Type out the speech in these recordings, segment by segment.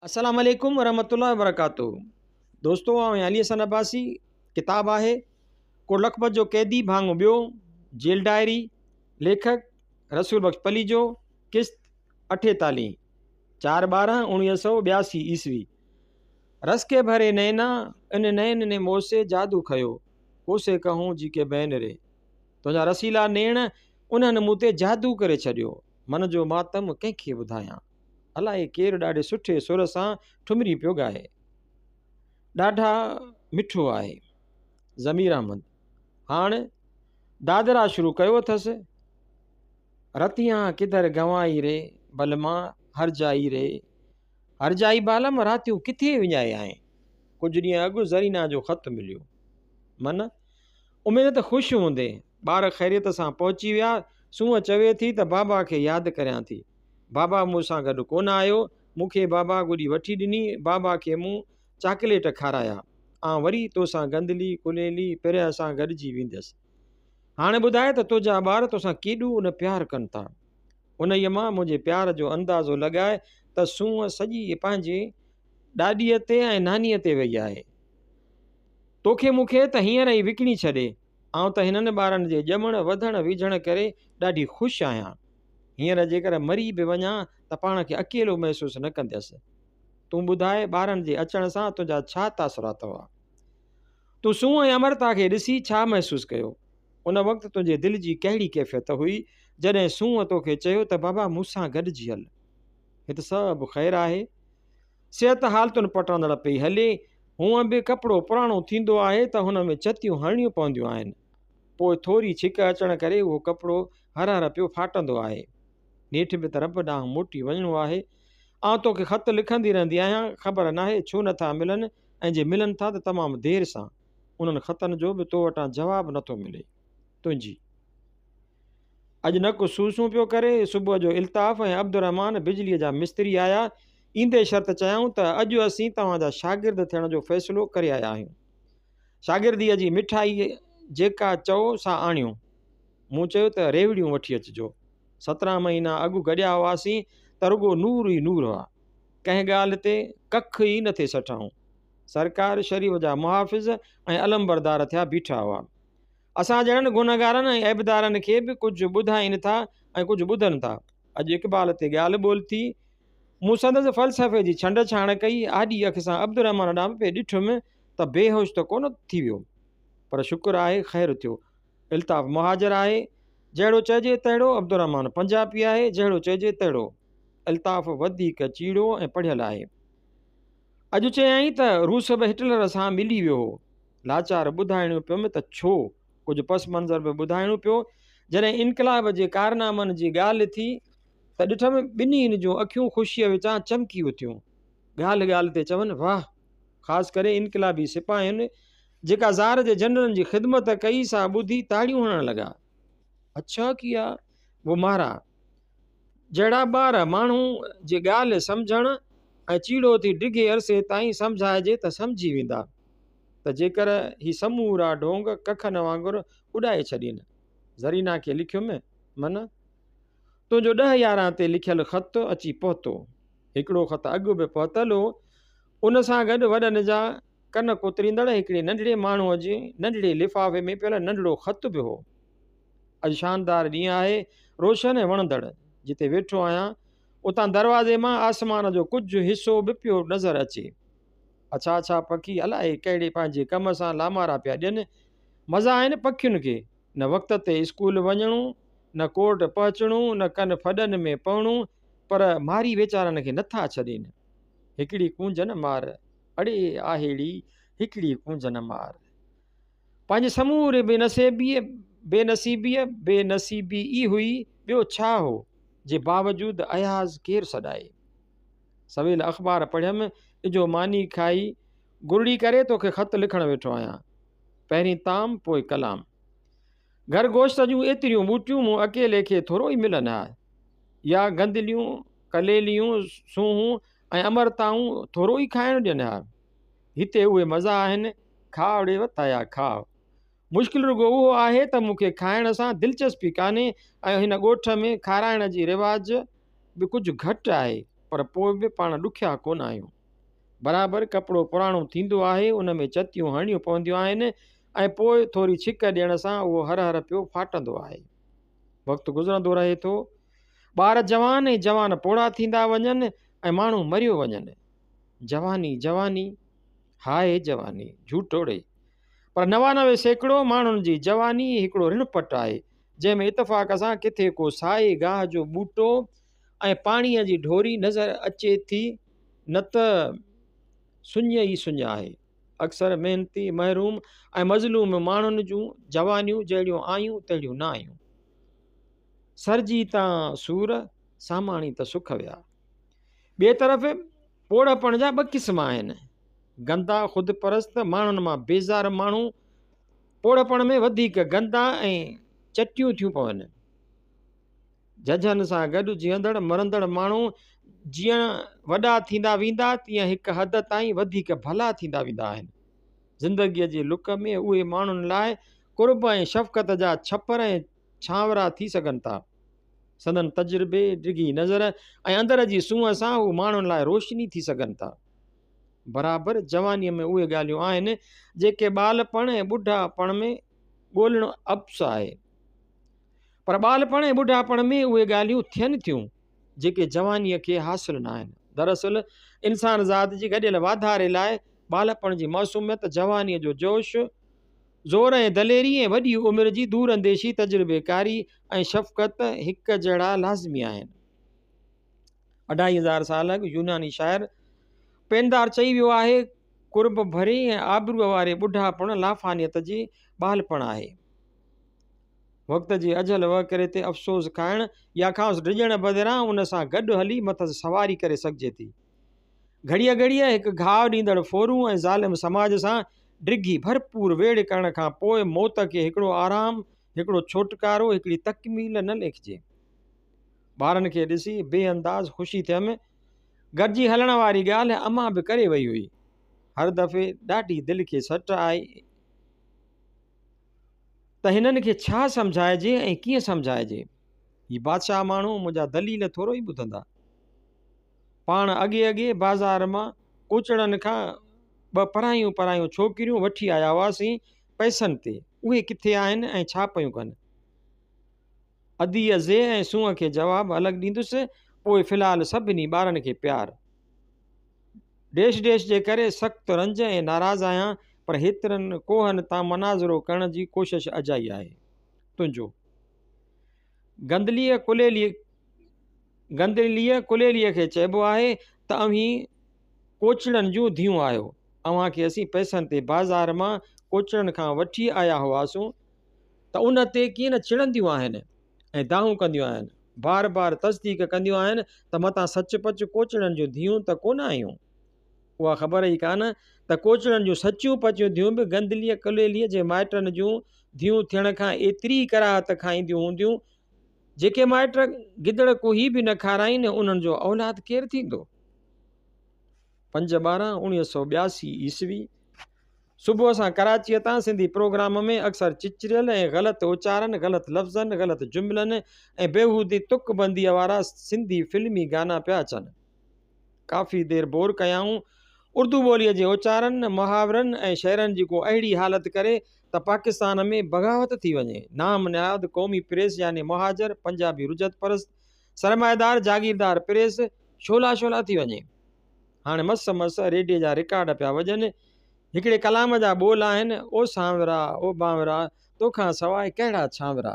السلام عليڪم ورحمة الله وبرڪاته دوستو آئون آهيان علي حسن عباسي ڪتاب آهي ڪو لکپت جو قيدي ڀاڱو ٻيو جيل ڊائري ليکڪ رسول بخش پليجو قسط اٺيتاليهه چار 12 1982 عيسوي رس ڪي ڀري نينا ان نين ني موسي جادو کيو ڪوسي ڪهون جي ڪي بين ري تنهنجا رسيلا نيڻ انهن مون تي جادو ڪري ڇڏيو من جو ماتم ڪنهن کي ٻڌايان. الائي ڪير ڏاڍي سٺي سر سان ٺمري پيو ڳائي. ڏاڍا مٺو آهي. ضمير احمد هاڻ دادرا شروع ڪيو اٿس. رتيان ڪڌر گنوائي ري بلما هرجائي ري. هرجائي بالم راتيون ڪٿي وڃائي آهين. ڪجهه ڏينهن اڳ زرينا جو خط مليو. من اميد ته خوش هوندين. ٻار خيريت سان پهچي ويا. سونهن چوي ٿي ته بابا کي ياد ڪريان ٿي. بابا مون سان گڏ ڪونه آيو. مون کي بابا گڏي وٺي ڏني. بابا کي مون چاڪليٽ کارايا. آئون وري توسان گندلي، ڪليلي، پريا سان گڏجي ويندس. هاڻي ٻڌاء ته تنهنجا ٻار توسان ڪيڏو نه پيار ڪن ٿا. انهيء مان منهنجي پيار جو اندازو لڳاء ته سونهن سڄي پنهنجي ڏاڏيء تي ۽ نانيء تي وئي آهي. توکي مون کي ته هينئر ئي وڪڻي ڇڏي. آئون ته هنن ٻارن جي ڄمڻ، وڌڻ، ويجهڻ ڪري ڏاڍي خوش آهيان. هينئر جيڪر مري به وڃان ته پاڻ کي اڪيلو محسوس نه ڪنديس. تون ٻڌاء ٻارن جي اچڻ سان تنهنجا ڇا تاثرات هئا؟ تون سونهن ۽ امرتا کي ڏسي ڇا محسوس ڪيو؟ ان وقت تنهنجي دل جي ڪهڙي ڪيفيت هئي جڏهن سونهن توکي چيو ته بابا مون سان گڏجي هل. هت سڀ خير آهي. صحت حالتن پٽاندڙ پئي هلي. هونء به ڪپڙو پراڻو ٿيندو آهي ته هن ۾ چتيون هڻڻيون پونديون آهن. پوء ٿوري ڇڪ اچڻ ڪري اهو ڪپڙو هر هر پيو ڦاٽندو آهي. نيٺ به ته رب ڏانهن موٽي وڃڻو آهي. آئون توکي خط لکندي رهندي آهيان، خبر ناهي ڇو نٿا ملن ۽ جي ملن ٿا ته تمام دير سان. انهن خطن جو به تو وٽان جواب نٿو ملي. تنهنجي. اڄ نڪ سون سون پيو ڪري. صبح جو الطاف ۽ عبدالرحمان بجليء جا مستري آيا. ايندي شرط چيائون ته اڄ اسين توهان جا شاگرد ٿيڻ جو فيصلو ڪري آيا آهيون. شاگرديء جي مٺائي جيڪا چئو سا آڻيو. مون چيو ته ريوڙيون وٺي اچجو. 17 مهينا اڳ گڏيا هئاسين ته رڳو نور ئي نور هئا. ڪنهن ڳالهه تي ڪک ئي نه ٿي سٺائون. سرڪار شريف جا محافظ ۽ علمبردار ٿيا بيٺا هئا. اسان جهڙن گنهگارن ۽ عيبدارن کي به ڪجهه ٻڌائين ٿا ۽ ڪجهه ٻڌن ٿا. اڄ اقبال تي ڳالهه ٻولهه ٿي. مون سندس فلسفي جي ڇنڊ ڇاڻ ڪئي. آڏي اک سان عبدالرحمان ڏانهن به پئي ڏٺم ته بيهوش ته ڪونه ٿي ويو. پر شڪر آهي خير ٿيو. الطاف مهاجر آهي، جهڙو چئجي تهڙو، عبدالرحمان پنجابي آهي، جهڙو چئجي تهڙو. الطاف وڌيڪ چيڙو ۽ پڙهيل آهي. اڄ چيائين ته روس به هٽلر سان ملي ويو هو. لاچار ٻڌائڻو پيم ته ڇو؟ ڪجهه پس منظر به ٻڌائڻو پيو. جڏهن انقلاب جي ڪارنامن جي ڳالهه ٿي ته ڏٺم ٻنهين جون اکيون خوشيء وچان چمڪي اٿيون. ڳالهه ڳالهه تي چون واهه! خاص ڪري انقلابي سپاهين جيڪا زار جي جنرلن جي خدمت ڪئي سا ٻڌي تاڙيون هڻڻ لڳا. اڇا ڪيا وو مارا! جهڙا ٻار ماڻهو جي ڳالهه سمجهڻ ۽ چيڙو ٿي ڊگهي عرصي تائين سمجهائجي ته سمجهي ويندا ته جيڪر هي سمورا ڍونگ ڪکن وانگر اڏائي ڇڏين. زرينا کي لکيم، من! تنهنجو ڏهه 11 تي لکيل خط اچي پهتو. هڪڙو خط اڳ به پهتل هو. ان سان گڏ وڏن جا ڪن ڪتريندڙ هڪڙي ننڍڙي ماڻهوء جي ننڍڙي لفافي ۾ پيل ننڍڙو خط به هو. اڄ شاندار ڏينهن آهي، روشن ۽ وڻندڙ. جتي ويٺو آهيان، اتان دروازي مان آسمان جو ڪجهه حصو به پيو نظر اچي. اڇا اڇا پکي الائي ڪهڙي پنهنجي ڪم سان لامارا پيا ڏين. مزا آهن پکين کي، نه وقت تي اسڪول وڃڻو، نه ڪورٽ پهچڻو، نه ڪن ڦڏن ۾ پوڻو، پر ماري ويچارن کي نٿا ڇڏين. هڪڙي ڪونج نه مار، اڙي آهيڙي، هڪڙي ڪونج نه مار. پنهنجي سموري بي نصيبيء، بي نصيبيء، بي نصيبي ئي هئي، ٻيو ڇا هو، جي باوجود اياز ڪير سڏائي. سويل اخبار پڙهيم، اجهو ماني کائي، گرڙي ڪري توکي خط لکڻ ويٺو آهيان. پهرين طعام پوء ڪلام. گهر گوشت جون ايتريون ٻوٽيون مون اڪيلي کي ٿورو ئي ملن ها. يا گندليون، ڪليليون، سونهون ۽ امرتائون ٿورو ئي کائڻ ڏين ها. هتي اهي مزا آهن، کاء ڙي وتايا کاء. مشڪل رڳو اهو آهي ته مون کي کائڻ سان دلچسپي ڪانهي ۽ هن ڳوٺ ۾ کارائڻ جي رواج به ڪجهه گهٽ آهي، پر پوء به پاڻ ڏکيا ڪونه آهيون. برابر ڪپڙو پراڻو ٿيندو آهي، ان ۾ چتيون هڻڻيون پونديون آهن ۽ پوء ٿوري ڇڪ ڏيڻ سان اهو هر هر پيو ڦاٽندو آهي. وقت گذرندو رهي ٿو. ٻار جوان ۽ جوان پوڙها ٿيندا وڃن ۽ ماڻهو مريو وڃن. جواني جواني، هاء جواني، جهوٽوڙي. پر 99% ماڻهن جي جواني هڪڙو رڻپٽ آهي، جنهن ۾ اتفاق سان ڪٿي ڪو سائي گاهه جو ٻوٽو ۽ پاڻيء جي ڍوري نظر اچي ٿي نه ته سڃ ئي سڃ آهي. اڪثر محنتي، محروم ۽ مظلوم ماڻهن جون جوانيون جهڙيون آيون تهڙيون نه آيون. سرجي تان سور، ساماڻي ته سک ويا. ٻئي طرف پوڙهپڻ جا ٻه قسم آهن. گندا، خود پرست، ماڻهن مان بيزار ماڻهو پوڙهپڻ ۾ وڌيڪ گندا ۽ چٽيون ٿيون پون. ججهن سان گڏ جيئندڙ مرندڙ ماڻهو جيئن وڏا ٿيندا ويندا تيئن هڪ حد تائين وڌيڪ ڀلا ٿيندا ويندا آهن. زندگيء جي لڪ ۾ اهي ماڻهن لاء قرب ۽ شفقت جا ڇپر ۽ ڇانورا ٿي سگهن ٿا. سندن تجربي، ڊگهي نظر ۽ اندر جي سونهن سان هو ماڻهن لاء روشني ٿي سگهن ٿا. برابر جوانيء ۾ اهي ڳالهيون آهن جيڪي ٻالپڻ ۽ ٻڍاپڻ ۾ ڳولڻ عبث آهي. پر ٻالپڻ ۽ ٻڍاپڻ ۾ اهي ڳالهيون ٿين ٿيون، جيڪي جوانيء کي حاصل ناهن. دراصل انسان ذات جي گڏيل واڌاري لاء ٻالپڻ جي معصوميت، جوانيء جو جوش، زور ۽ دليري ۽ وڏي عمر جي دور انديشي، تجربيڪاري ۽ شفقت هڪ جهڙا لازمي آهن. اڍائي هزار سال اڳ يوناني شاعر پيندار چئي ويو آهي، قرب ڀري ۽ آبروء واري ٻڍاپڻ لافانيت جي ٻالپڻ آهي. وقت جي اجهل وهڪري تي افسوس کائڻ يا کانئس ڊڄڻ بدران ان سان گڏ هلي مٿس سواري ڪري سگهجي ٿي. گهڙيء گهڙيء هڪ گهاء ڏيندڙ ڦورو ۽ ظالم سماج سان ڊگهي ڀرپور ويڙهه ڪرڻ کان پوء موت کي هڪڙو آرام، هڪڙو ڇوٽڪارو، هڪڙي تڪميل نه ليکجي. ٻارن کي ڏسي بي انداز خوشي ٿيم. گڏجي هلڻ واري ڳالهه امان به ڪري وئي هئي. هر دفعي ڏاڍي دل کي سٽ آئي. ته هنن کي ڇا سمجهائجي ۽ ڪيئن سمجهائجي؟ هي بادشاهه ماڻهو منهنجا دليل ٿورو ئي ٻڌندا. پاڻ اڳي اڳي بازار مان ڪوچڙن کان ٻه پرايون پرايون ڇوڪريون وٺي آيا هئاسين پئسن تي، اهي ڪٿي آهن ۽ ڇا پيون ڪن؟ اديء زي ۽ سونهن کي جواب الڳ ڏيندس، پوء في الحال سڀني ٻارن کي پيار. ڊيش ڊيش جي ڪري سخت رنج ۽ ناراض آهيان پر هيترن ڪوهن تان مناظرو ڪرڻ جي ڪوشش اجائي آهي. تنهنجو. گندليء ڪليليء گندليء ڪليليء کي چئبو آهي ته اوهين ڪوچڙن جون ڌيئون آهيو. اوهان کي اسين پئسن تي بازار مان ڪوچڙن کان وٺي آيا هئاسون ته ان تي ڪيئن نه چڙنديون آهن ۽ دانهون ڪنديون آهن. بار بار تصديق ڪنديون آهن ته متان سچ پچ ڪوچڙن جون ڌيئون ته ڪونه آهيون. اها خبر ئي ڪانه ته ڪوچڙن جون سچيون پچيون ڌيئون به گندليء ڪليليء جي مائٽن جون ڌيئون ٿيڻ کان ايتري ئي ڪراهت کائينديون هونديون. جيڪي مائٽ گدڙ ڪوهي به نه کارائين، انهن جو اولاد ڪير ٿيندو؟ 5/12/1982 عيسوي صبح سان ڪراچيء تان سنڌي پروگرام ۾ اڪثر چچريل ۽ غلط اچارن، غلط لفظن، غلط جملن ۽ بيهودي تڪ بنديء وارا سنڌي فلمي گانا پيا اچن. ڪافي دير بور ڪيائون. اردو ٻوليء جي اچارن، محاورن ۽ شعرن جي ڪو اهڙي حالت ڪري ته پاڪستان ۾ بغاوت ٿي وڃي. نام نهاد قومي پريس يعني مهاجر، پنجابي رجعت پرست، سرمائيدار جاگيردار پريس شعلا شعلا ٿي وڃي. هاڻي مس مس ريڊيي جا رڪارڊ پيا وڄن. هڪڙي ڪلام جا ٻول آهن، او سانورا، او بانورا، توکان سواء ڪهڙا ڇانورا.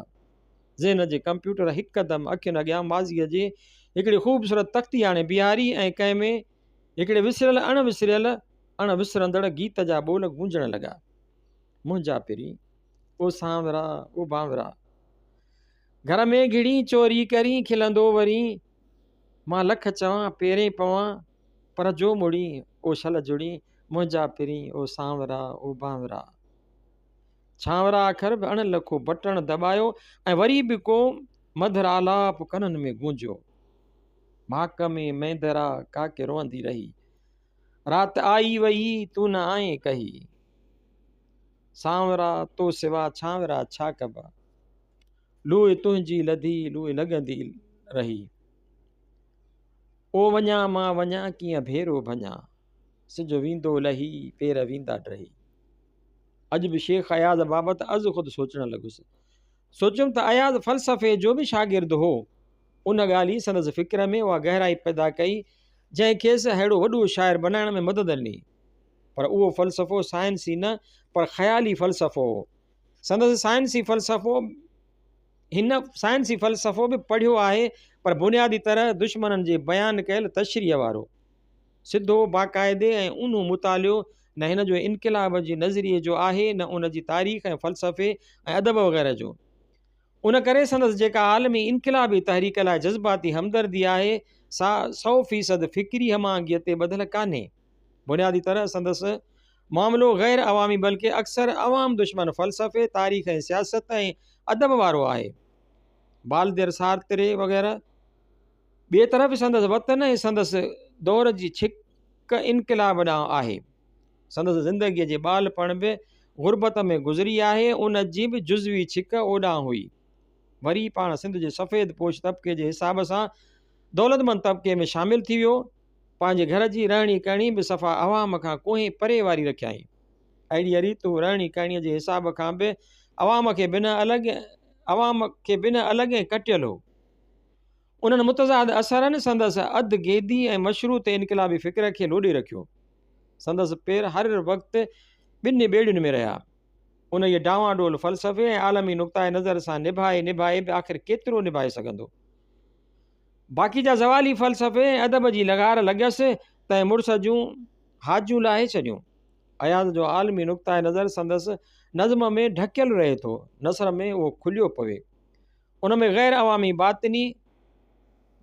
ذهن جي ڪمپيوٽر هڪدم اکين اڳيان ماضيء جي هڪڙي خوبصورت تختي آڻي بيهاري ۽ ڪنهن ۾ هڪڙي وسريل اڻ وسريل اڻ وسرندڙ گيت جا ٻول گونجڻ لڳا. منهنجا پرين، او سانورا، او بانورا. گهر ۾ گهڙين چوري ڪرين کلندو ورين. مان لک چوان پيرين پوان، پر جو مڙين او شل جڙين، منهنجا پرين او سانورا او بانورا. ڇانورا اکر به اڻ لکو بٽڻ دٻايو ۽ وري به ڪو مڌر آلاپ ڪنن ۾ گونجيو. ماڪ ۾ مينڌرا ڪاڪي روئندي رهي. رات آئي وئي تون نه آئين ڪهي. سانورا تو سوا ڇانورا ڇا ڪبا. لوء تنهنجي لڌي لوء لڳندي رهي. او وڃان مان وڃان ڪيئن ڀيرو ڀڃان. سج ويندو لهي، پير ويندا ڊهي. اڄ به شيخ اياز بابت از خود سوچڻ لڳس. سوچيم ته اياز فلسفي جو به شاگرد هو. ان ڳالهه ئي سندس فڪر ۾ اها گهرائي پيدا ڪئي، جنهن کيس ههڙو وڏو شاعر بنائڻ ۾ مدد ڏني. پر اهو فلسفو سائنسي نه پر خيالي فلسفو هو. سندس سائنسي فلسفو هن سائنسي فلسفو به پڙهيو آهي پر بنيادي طرح دشمنن جي بيان ڪيل تشريح وارو. سڌو، باقاعدي ۽ اونهو مطالعو نه هن جو انقلاب جي نظريي جو آهي نه ان جي تاريخ ۽ فلسفي ۽ ادب وغيره جو. ان ڪري سندس جيڪا عالمي انقلابي تحريڪ لاء جذباتي همدردي آهي سا سئو فيصد فڪري هم آهنگيء تي ٻڌل ڪانهي. بنيادي طرح سندس معاملو غير عوامي بلڪه اڪثر عوام دشمن فلسفي، تاريخ ۽ سياست ۽ ادب وارو آهي. بالدير سارتري وغيره. ٻئي طرف سندس وطن ۽ سندس دور جي ڇڪ انقلاب ڏانهن آهي. سندس زندگيء جي ٻالپڻ به غربت ۾ گذري آهي، ان جي به جزوي ڇڪ اوڏانهن هئي. وري پاڻ سنڌ جي سفيد پوش طبقي جي حساب سان دولتمند طبقي ۾ شامل ٿي ويو. پنهنجي گهر جي رهڻي ڪهڻي به صفا عوام کان ڪوهين پري واري رکيائين. اهڙيء ريت هو رهڻي ڪهڻيء جي حساب کان به عوام کي بنهه الڳ عوام کي بنهه الڳ ۽ ڪٽيل هو. انهن متضاد اثرن سندس اڌ گيدي ۽ مشروط انقلابي فڪر کي لوڏي رکيو. سندس پير هر وقت ٻن ٻيڙين ۾ رهيا. انهيء ڊانوان ڊول فلسفي ۽ عالمي نقطه نظر سان نڀائي نڀائي به آخر ڪيترو نڀائي سگهندو؟ باقي جا زوالي فلسفي ۽ ادب جي لغار لڳيس، تنهن مڙس جون حاجون لاهي ڇڏيون. اياز جو عالمي نقطه نظر سندس نظم ۾ ڍڪيل رهي ٿو، نثر ۾ اهو کليو پوي. ان ۾ غير عوامي باطني،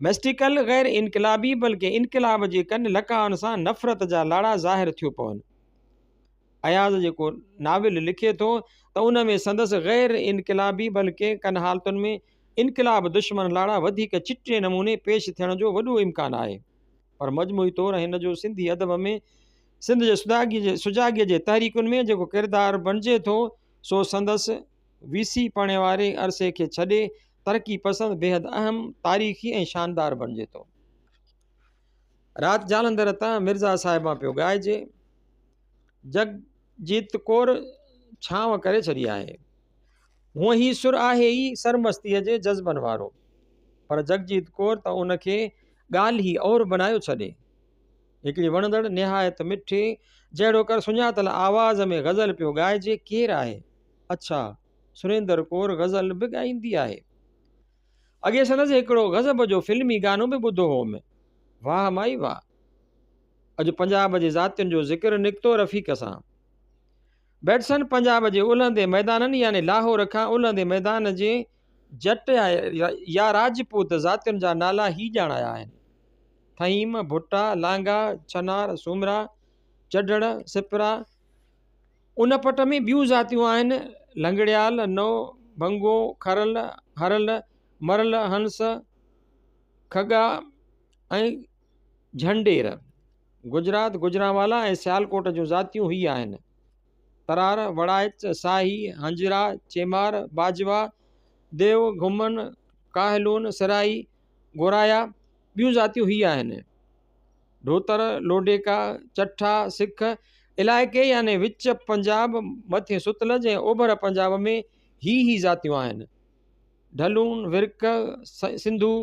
Mystical، غير انقلابي بلڪه انقلاب جي ڪن لقائن سان نفرت جا لاڙا ظاهر ٿيو پون. اياز جيڪو ناول لکي ٿو ته ان ۾ سندس غير انقلابي بلڪه ڪن حالتن ۾ انقلاب دشمن لاڙا وڌيڪ چٽي نموني پيش ٿيڻ جو وڏو امڪان آهي پر مجموعي طور هن جو سنڌي ادب ۾ سنڌ جي سجاڳيء جي تحريڪن ۾ جيڪو ڪردار بڻجي ٿو سو سندس وي سي پڻي واري عرصي کي ڇڏي ترقي پسند بيحد اهم، تاريخي ۽ شاندار بڻجي ٿو. رات جالنڌر تان مرزا صاحبان پيو ڳائجي. جگجيت ڪور ڇانو ڪري ڇڏي آهي. هونء هي سر آهي ئي سرمستيء جي جذبن وارو، پر جگجيت ڪور ته ان کي ڳالهه ئي اور بنايو ڇڏي. هڪڙي وڻندڙ، نهايت مٺي، جهڙوڪر سڃاتل آواز ۾ غزل پيو ڳائجي، ڪير آهي؟ اڇا، سريندر ڪور غزل به ڳائيندي آهي. اڳي سندس هڪڙو غضب جو فلمي گانو به ٻڌو هوم. واهه مائي واهه. اڄ پنجاب جي ذاتين جو ذڪر نڪتو رفيق سان. بيٽسن پنجاب جي الهندي ميدانن يعني لاهور کان الهندي ميدان جي جٽ يا راجپوت ذاتين جا نالا هي ڄاڻايا آهن. ٿهيم، ڀٽا، لانگاهه، ڇنار، سومرا، چڍڙ، سپرا، ان پٽ ۾ ٻيون ذاتيون آهن، لنگڙيال، نو، ڀنگو، کرل، هرل، مرل، هنس، کڳا ۽ جهنڊير. گجرات، گجرانوالا ۽ سيالڪوٽ جون ذاتيون هي آهن، ترار، وڙائچ، ساهي، هنجرا، چيمار، باجوا، ديو، گهمن، ڪاهلون، سرائي، گورايا. ٻيون ذاتيون هي آهن. ڍوتر، لوڊيڪا، چٺا، سک علائقي يعني وچ پنجاب، مٿين ستلج ۽ اوڀر پنجاب ۾ هي هي ذاتيون آهن، ڍلون، ورڪ، سنڌو،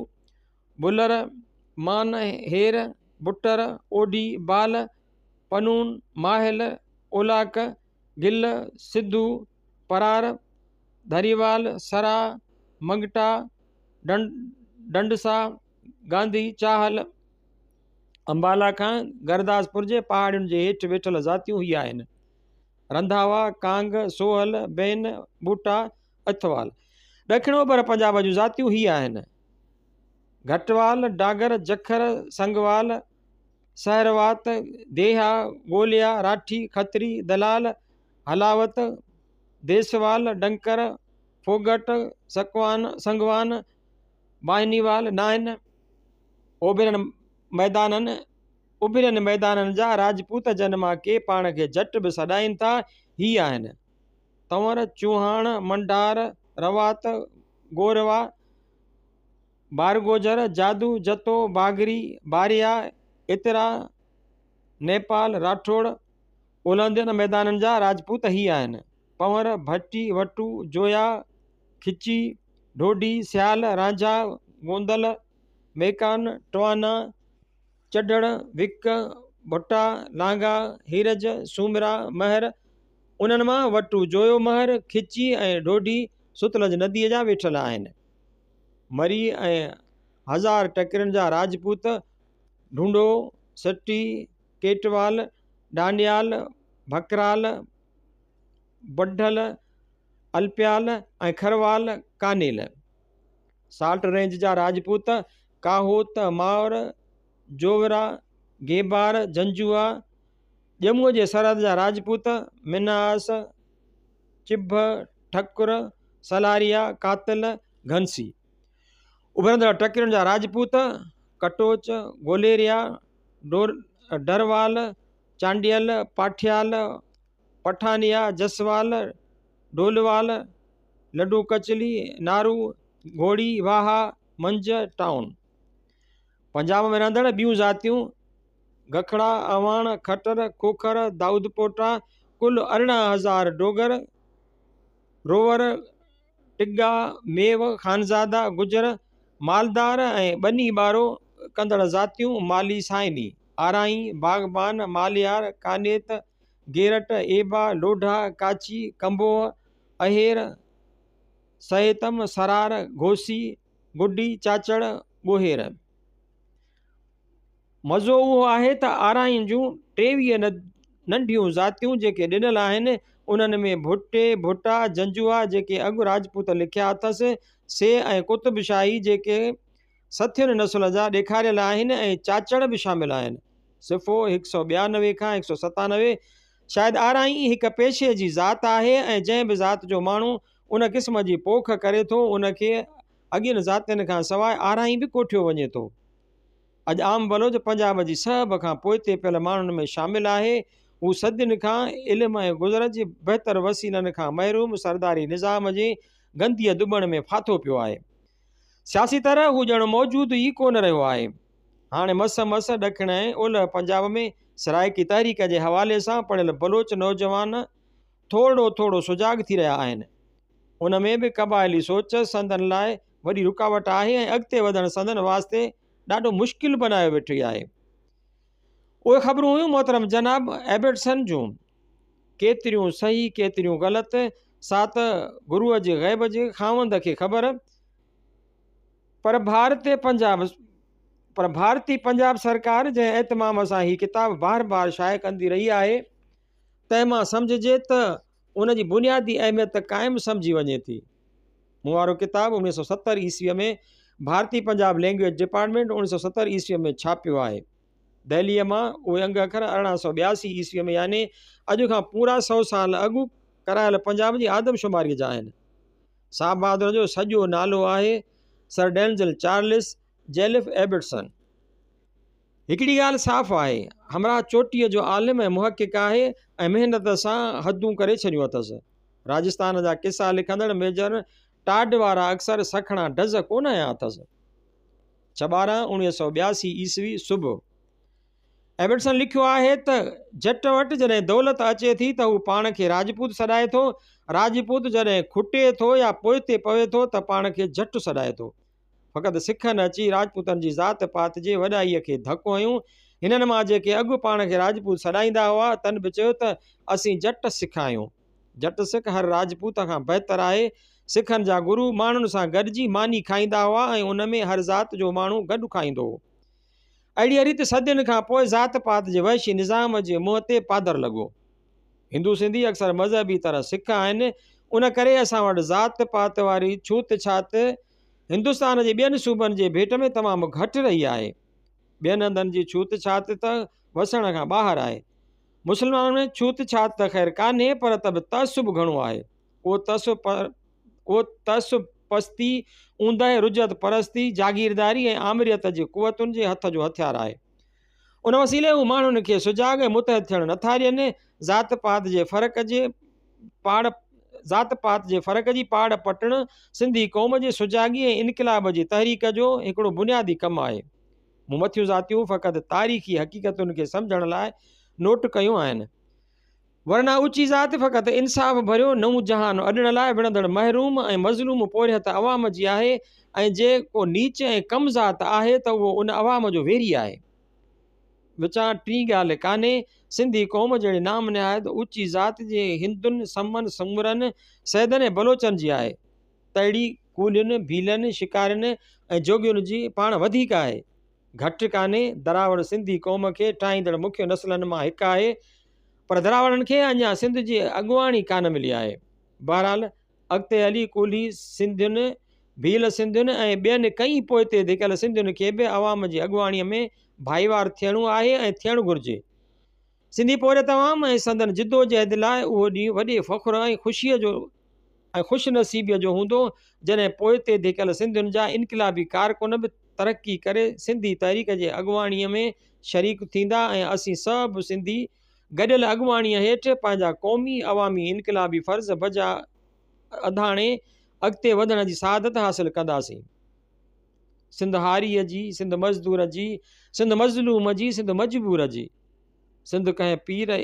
بلر، مان، هير، بٽر، اوڍي، بال، پنون، ماهل، اولاڪ، گل، سڌو، پرار، ڌريوال، سرا، منگٽا، ڊنڊسا، گانڌي، چاهل، امبالا کان گرداسپور جي پهاڙين جي هيٺ ويٺل ذاتيون هي آهن، رنڌاوا، ڪانگ، سوهل، بين، ٻوٽا، اٿوال. ڏکڻ اوڀر پنجاب جون ذاتيون هي آهن، گهٽوال، ڊاگر، جکر، سنگوال، سهروات، ديها، گوليا، راٺي، کتري، دلال، هلاوت، ديسوال، ڊنڪر، ڦوڳٽ، سڪوان، سنگوان، باهنيوال، نائن، اوڀرين ميدانن، اڀرين ميدانن جا راجپوت جن مان ڪي پاڻ کي جٽ به سڏائين ٿا، هي آهن، تنور، چوهاڻ، منڊار، روات، گوروا، بارگوجر، جادو، جتو، باگري، باريا، اترا، نيپال، راٺوڙ، اولهندين ميدانن جا راجپوت هي آهن، پنور، ڀٽي، وٽو، جويا، کچي، ڍوڍي، سيال، رانجها، گوندل، ميڪان، ٽوانا، چڍڙ، وڪ، ڀٽا، لانگاهه، هيرج، سومرا، مهر، انهن مان وٽو، جويو مهر، کچي ۽ ڍوڍي ستلج نديء جا ويٺل آهن. مري ۽ هزار ٽڪرين جا راجپوت ڍونڍو، سٽي، ڪيٽوال، ڏانيال، ڀڪرال، بڍل، الپيال ۽ کروال، ڪانيل. سالٽ رينج جا راجپوت ڪاهوت، ماور، جوورا، گيبار، جنجوعا، ڄمونء جي سرحد جا راجپوت منهاس، چڀ، ٺڪر، سلاريا، قاتل، گهنسي. اڀرندڙ ٽڪرين جا راجپوت ڪٽوچ، گوليريا، ڊروال، چانڊيل، پاٺيال، پٺانيا، جسوال، ڍولوال، لڏو ڪچلي، نارو، گهوڙي، واها، منجهه، ٽائون. پنجاب ۾ رهندڙ ٻيون ذاتيون گکڙا، اعواڻ، کٽر، کوکر، دائود پوٽا، ڪل 18,000 ڊوگر، روور، ٽڳا، ميو، خانزادا، گجر، مالدار ۽ ٻني ٻارو ڪندڙ ذاتيون مالي سائني، آرائين، باغبان، ماليار، ڪانيت، گيرٽ، ايبا، لوڍا، ڪاڇي، ڪمبوهه، اهير، سهيتم، سرار، گهوسي، گڊي، چاچڙ، ڳوهير. مزو اهو آهي ته آرائين جون 23 ننڍيون ذاتيون جيڪي ڏنل آهن، انهن ۾ ڀٽي، ڀٽا، جنجوعا جيڪي اڳ راجپوت لکيا اٿس، سي ۽ قطب شاهي جيڪي سٿين نسل جا ڏيکاريل آهن ۽ چاچڙ به شامل آهن. صفحو 192 کان 197، شايد آرائين هڪ پيشي جي ذات آهي ۽ جنهن به ذات جو ماڻهو ان قسم جي پوک ڪري ٿو، ان کي اڳين ذاتين کان سواء آرائين به ڪوٺيو وڃي ٿو. اڄ عام بلوچ پنجاب جي سهب کان پوئتي پيل ماڻهن ۾ شامل آهي. هو صدين کان علم ۽ گذر جي بهتر وسيلن کان محروم سرداري نظام جي گنديء ڌٻڻ ۾ ڦاٿو پيو آهي. سياسي طرح هو ڄڻ موجود ئي ڪونه رهيو آهي. هاڻي مس مس ڏکڻ ۽ اولهه پنجاب ۾ سرائيڪي تحريڪ جي حوالي سان پڙهيل بلوچ نوجوان ٿورڙو ٿورڙو سجاڳ ٿي رهيا آهن. ان ۾ به قبائلي سوچ سندن لاء وڏي رڪاوٽ آهي ۽ اڳتي وڌڻ سندن واسطي ڏاڍو مشڪل بنايو ويٺي آهي. اهي خبرون هيون محترم جناب ايبٽسن جون. ڪيتريون صحيح ڪيتريون غلط سا ته گروء جي غيب جي خاوند کي خبر. پر ڀارتي پنجاب پر ڀارتي پنجاب سرڪار جنهن اهتمام سان هي ڪتاب بار بار شايع ڪندي رهي آهي تنهن مان سمجهجي ته ان جي بنيادي اهميت قائم سمجهي وڃي ٿي. مون وارو ڪتاب 1970 عيسويء ۾ ڀارتي پنجاب لئنگئيج ڊپارٽمينٽ 1970 عيسويء ۾ ڇاپيو آهي. دهليء مان اهي انگ اکر 1882 عيسويء ۾ يعني اڄ کان پورا سئو سال اڳ ڪرايل پنجاب جي آدمشماريء جا آهن. صاحب بهادر جو سڄو نالو آهي سر ڊينزل چارلس جيلف ايبٽسن. هڪڙي ڳالهه صاف آهي، همراهه چوٽيء جو عالم ۽ محقق آهي ۽ محنت سان حدون ڪري ڇڏيون اٿس. راجستان جا قصا لکندڙ ميجر ٽاڊ وارا اڪثر سکڻا ڊز ڪونه هنيا اٿس. ڇهه ٻارهن 1982 عيسوي صبح. ايبٽسن لکيو آهي ته جٽ وٽ جڏهن دولت اچي ٿي ته هو پاڻ کي راجپوت سڏائي ٿو، راجپوت جڏهن کٽي ٿو يا پوئتي پوي ٿو ته پاڻ کي جٽ سڏائي ٿو. فقط سکن اچي راجپوتن جي ذات پات جي وڏائيء کي ڌڪ هنيو. هنن مان جيڪي اڳ پاڻ کي راجپوت سڏائيندا هئا، تن به چيو ته اسين جٽ سک آهيون. جٽ سک هر راجپوت کان بهتر آهي. سکن جا گرو ماڻهن سان گڏجي ماني کائيندا هئا ۽ ان ۾ هر ذات جو ماڻهو گڏ کائيندو هو. اهڙيء ريت صدين کان پوء ذات پات جي وحشي نظام جي منهن تي پادر لڳو. هندو سنڌي اڪثر مذهبي طرح سک آهن، ان ڪري اسان وٽ ذات پات واري ڇوت ڇات هندستان جي ٻين صوبن جي ڀيٽ ۾ تمام گهٽ رهي آهي. ٻين هنڌن جي ڇوت ڇات ته وسڻ کان ٻاهر آهي. مسلمانن ۾ ڇوت ڇات ته خير ڪانهي پر ته به تعصب گهڻو آهي. اهو تعصب اهو تعصب پستي، اوندهه، رجعت پرستي، جاگيرداري ۽ آمريت جي قوتن جي هٿ جو هٿيار آهي. ان وسيلي هو ماڻهن کي سجاڳ ۽ متحد ٿيڻ نٿا ڏين. ذات پات جي فرق جي پاڙ ذات پات جي فرق جي پاڙ پٽڻ سنڌي قوم جي سجاڳي ۽ انقلاب جي تحريڪ جو هڪڙو بنيادي ڪم آهي. مون مٿيون ذاتيون فقط تاريخي حقيقتن کي سمجهڻ لاء نوٽ ڪيون آهن. ورنه اوچي ذات فقط انصاف ڀريو نئون جهان اڏڻ لاء وڙهندڙ محروم ۽ مظلوم پورهيت عوام جي آهي ۽ جي ڪو نيچ ۽ ڪم ذات آهي ته اهو ان عوام جو ويري آهي. وچان ٽين ڳالهه ڪانهي، سنڌي قوم جهڙي نام نهاد اوچي ذات جي هندن، سمن، سومرن، سيدن ۽ بلوچن جي آهي، تهڙي ڪولهين، ڀيلن، شڪارين ۽ جوڳين جي پاڻ وڌيڪ آهي. گهٽ ڪانهي، دراوڙ سنڌي قوم کي ٺاهيندڙ مکيه نسلن مان هڪ آهي، پر دراوڙن کي اڃا سنڌ جي اڳواڻي ڪانه ملي آهي. بهرحال اڳتي هلي ڪولهي سنڌين، ڀيل سنڌين ۽ ٻين ڪئين پوئتي ڌڪيل سنڌين کي به عوام جي اڳواڻيء ۾ ڀائيوار ٿيڻو آهي ۽ ٿيڻ گهرجي. سنڌي پورهيت عوام ۽ سندن جدوجهد لاء اهو ڏينهن وڏي فخر ۽ خوشيء جو ۽ خوش نصيبيء جو هوندو، جڏهن پوئتي ڌڪيل سنڌين جا انقلابي ڪارڪن به ترقي ڪري سنڌي تحريڪ جي اڳواڻيء ۾ شريڪ ٿيندا ۽ اسين سڀ سنڌي گڏيل اڳواڻيء هيٺ پنهنجا قومي عوامي انقلابي فرض بجا اڌاڻي اڳتي وڌڻ جي سعادت حاصل ڪنداسين. سنڌ هاريء جي، سنڌ مزدور جي، سنڌ مظلوم جي، سنڌ مجبور جي. سنڌ ڪنهن پير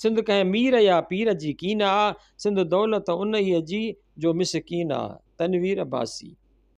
سنڌ ڪنهن مير يا پير جي ڪين آ، سنڌ دولت انهيء جي جو مسڪين آ. تنوير عباسي.